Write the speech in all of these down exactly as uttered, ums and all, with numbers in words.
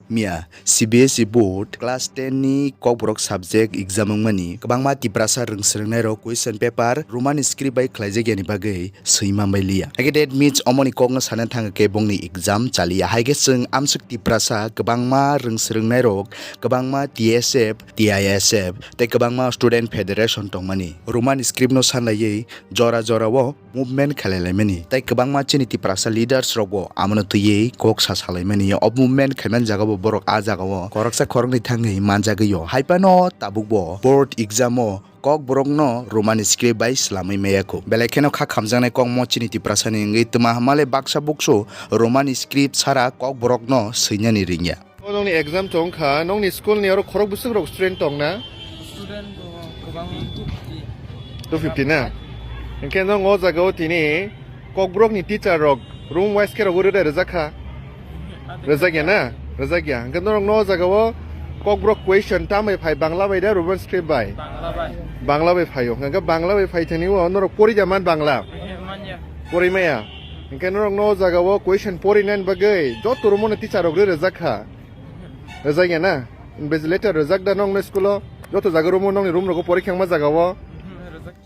Miya, C B S E board class ten ni Kokborok subject exam wngmani kwbangma Tiprasa rwngsrwngnairok question paper Roman script bai khlaijakya ni bagwi swi manbai liya. Haikhe that means omoni kokno sana thangkhe bongni exam chaliya. Haikhe chwng amswk Tiprasa kwbangma rwngsrwngnairok, kwbangma T S F, T I S F tei kwbangma student federation tongmani Roman script no sanlaiwi jora jora o movement khlai laimani tei kwbangma chini Tiprasa leaders rok bo amono twiwi kok sa salaimani. O movement khaiman jaga bo borok a jaga o khoroksa khoroknwi thangwi manjagwi o. Haipano tabuk bo board exam o Kokborok no Roman script bai swlamwi maya kho. Belai kheno kha khamjaknai kokmo chini Tiprasa ni wngwi twma hamale baksa buksu Roman script sara Kokborok no swinani ringya. O nokni exam tong kha, nokni school ni oro khorok bwswk rok student tong na? Student bo kwbang two fifty. Two fifty na? Hinkhe nong o jaga o tini Kokborok ni teacher rok room wise khe rogwi rwjak kha? Rwjak ya na? Rwjak ya. Hinkhe norok no o jaga o Kokborok question tam bai phai, Bangla bai da Roman script bai? Bangla bai. Bangla bai phai o. Hinkhe Bangla bai phai thani o norok pori da man Bangla? Manya. Pori maya. Hinkhe norok no o jaga o question pori nani bagwi joto room o no teacher rok rwi rwjak kha? Rwjak ya na? Invigilator rwjak da nokni school o? Joto jaga room o nokni room rogo porikha wngma jaga o.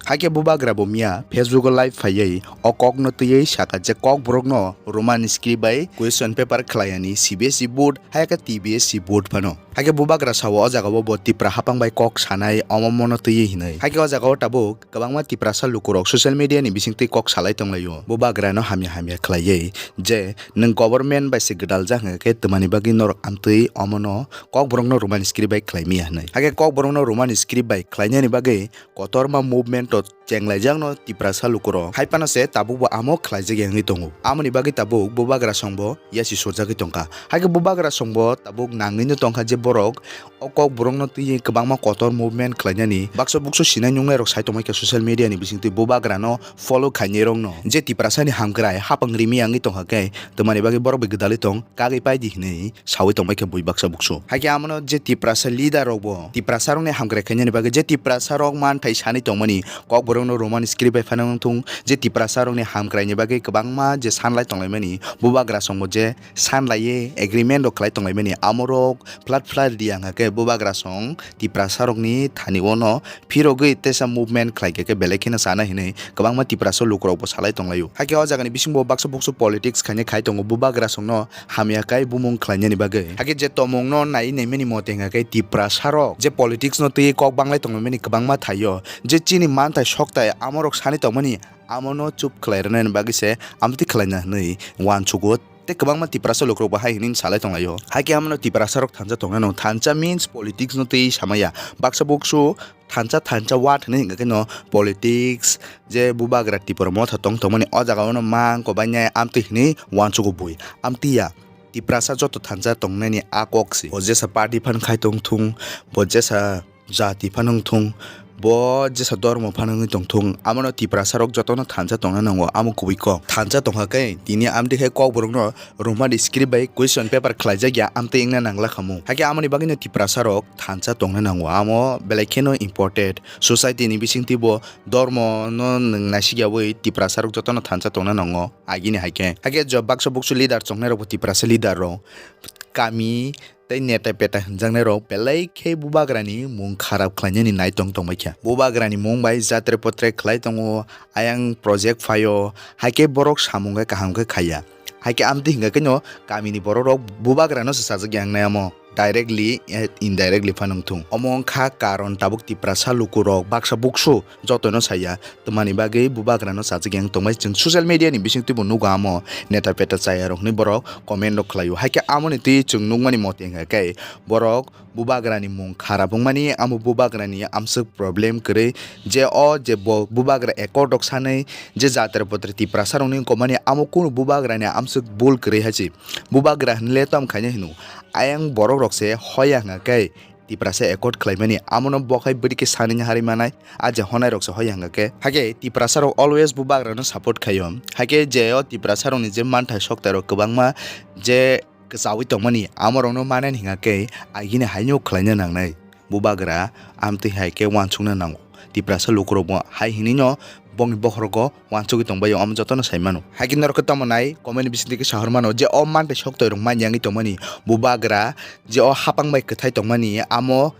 Hakhe bubagra bo miya Facebook o live phaiwi o kokno twiwi saka je Kokborok no Roman script bai question paper khlaiyani C B S E board hayakhe T B S E board phano. Hakhe bubagra sao o jaga o bo Tipra hapang bai kok sanai omo mono twiwi hinwi. Hakhe o jaga o tabuk kwbangma Tiprasa lukurok social media ni bisingtwi kok salai tonglaio. Bubagra no hamya hamya khlaiwi je nwng government bai se gwdaljak hwnkhe twmani bagwi norok amtwi omono Kokborok no Roman script bai khlai maya hinwi. Hakhe Kokborok no Roman script bai khlainani bagwi kotorma movement o chenglaijakno Tiprasa lukurok. Haipano se tabukbo amo khlaijak ya wngwi tongo. Amoni bagwi tabuk bubagra songbo yasi surjagwi tongkha. Hakhe bubagra songbo tabuk nangwino tongkha je borok o Kokborokno twiwi kwbangma kotor movement khlainani baksa buksu sinai nungnairok sai tongmai kha social media ni bisingtwi bubagrano follow khainairokno je Tiprasani hamkrai hapang rimi wngwi tongkha khe twmani bagwi borok bai gwdalwi tong kagwi paidi hinwi sawi tongbai kha bui baksa buksu. Hakhe amono je Tiprasa leader rok bo Tiprasa rokni hamkrai khainani bagwi je Tiprasa rok manthai sani tongmani Kokborokno Roman script bai phano wngthung je Tiprasa rokni hamkraini bagwi kwbangma je sanlai tonglaimani bubagra songbo je sanlaiwi agreement rok khlai tonglaimani amorok flat flat di ang khe bubagra song Tiprasa rokni thani ono phirogwi tesa movement khlai khe belai kheno sana hinwi kwbangma Tiprasa lukurokbo salai tonglaio. Hakhe o jagani bisingo baksa buksu politics khainai khai tongo bubagra songno hamya kai bumung khlainani bagwi. Hakhe je tomungno nai naimani mote hwnkha khe Tiprasarok je politics no twiwi kok banglai tonglaimani kwbangma thaio, je chini manthai sokthai amorok sani tongmani amono chup khlai rwnani bagwi se amtwi khlaina hwnwi uansugo tei kwbangma Tiprasa lukurokbo hai hwnwi salai tonglaio. Hakhe amono Tiprasarok thansa tongna nw thansa means politics no twiwi samaya baksa buksu thansa thansa word hwnwi hwnkha khe no politics je bubagra Tipra motha tong tongmani o jaga ono mang kobainai amtwi hwnwi uansugo bui amtwi ya. Tiprasa joto thansa tongnani a kok se. Bo jesa party phan khai tong thung, bo jesa jati phan wng thung, bo jesa dormo phan wngwi tong thung, amono Tiprasa rok jotono thansa tongna nango, amo kubui kok. Thansa tongkha khe tini amtwi khe Kokborok no Roman script bai question paper khlaijak ya amtwi wngna nangla khamu. Hakhe amoni bagwino Tiprasa rok thansa tongna nango, amo belai kheno important. Society ni bisingtwi bo dormo no nwng naisik yaui Tiprasa rok jotono thansa tongna nango. Agini hai khe. Hakhe jo baksa buksu leader chongnai rok bo Tiprasa leader rok kami tei neta peta hwnjaknai rok belai khe bubagra ni mung kharap khlainani nai tong tongbai kha. Bubagra ni mung bai jatre potre khlai tongo, ayang project phaio, hai khe borok samung khe kaham khe khaiya. Hai khe amtwi hwnkha khe no kami ni borok rok bubagra no se sajak ya wngnai amo. Directly, eh, indirectly phano wng thung. Omo wng kha karon tabuk Tiprasa lukurok baksa buksu jotono saya, twmani bagwi bubagrano sajak yang tongmai chwng social media ni bisingtwi bo nugo amo neta peta chaya rok hinwi borok comment rok khlaio. Hai khe amoni twi chwng nukmani mote hwnkha khe borok bubagrani mung kharap wngmani, amo bubagrani amswk problem kwrwi je o je bo bubagra accord rok sanwi je jatra potra Tiprasa rokni wngkokmani amo kunu bubagrani amswk bul kwrwi hai se. Bubagra hinle tamo khaina hino. Ayang borok rok se hoya hwnga khe Tiprasa accord khlaimani, amono bo khai bwrwi khe sanini harwi manai, a je honai rok se hoya hwnga khe. Hakhe Tiprasa rok always bubagra no support khaio. Hakhe je o Tiprasa rokni je manthai sokthai rok kwbangma je kwchaui tongmani, amo rokno manani hwnga khe agini haino khlaina nangnai. Bubagra amtwi hai khe uansukna nango. Tiprasa lukurokbo hai hinwino bongni bokhorogo uansugwi tongbaio, omo jotono sai mano. Haikhe norokhe tamo nai comment ni bisingtwi khe sahor mano je o mantwi sok toirok manyangwi tongmani bubagra, je o hapang bai kwthai tongmani amo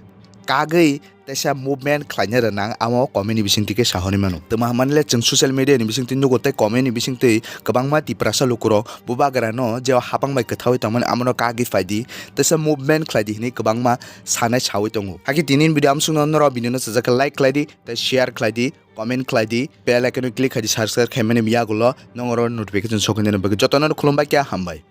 kagwi teisa movement khlaina rwnang, amo comment ni bisingtwi khe sahorwi mano. Twma hamani le chwng social media ni bisingtwi nugo tei comment ni bisingtwi kwbangma Tiprasa lukurok bubagra no je o hapang bai kwthaui tongmani amono kagwi phaidi, teisa movement khlaidi hinwi kwbangma sanai saui tongo. Hakhe tini ni video amsukno norok video no sajak khe like khlaidi, tei share khlaidi, comment khlaidi, bell icon o click khaidi, subscribe khaimani yagulo nongoro notification sokhinani bagwi jotono khulumbai khe hambai.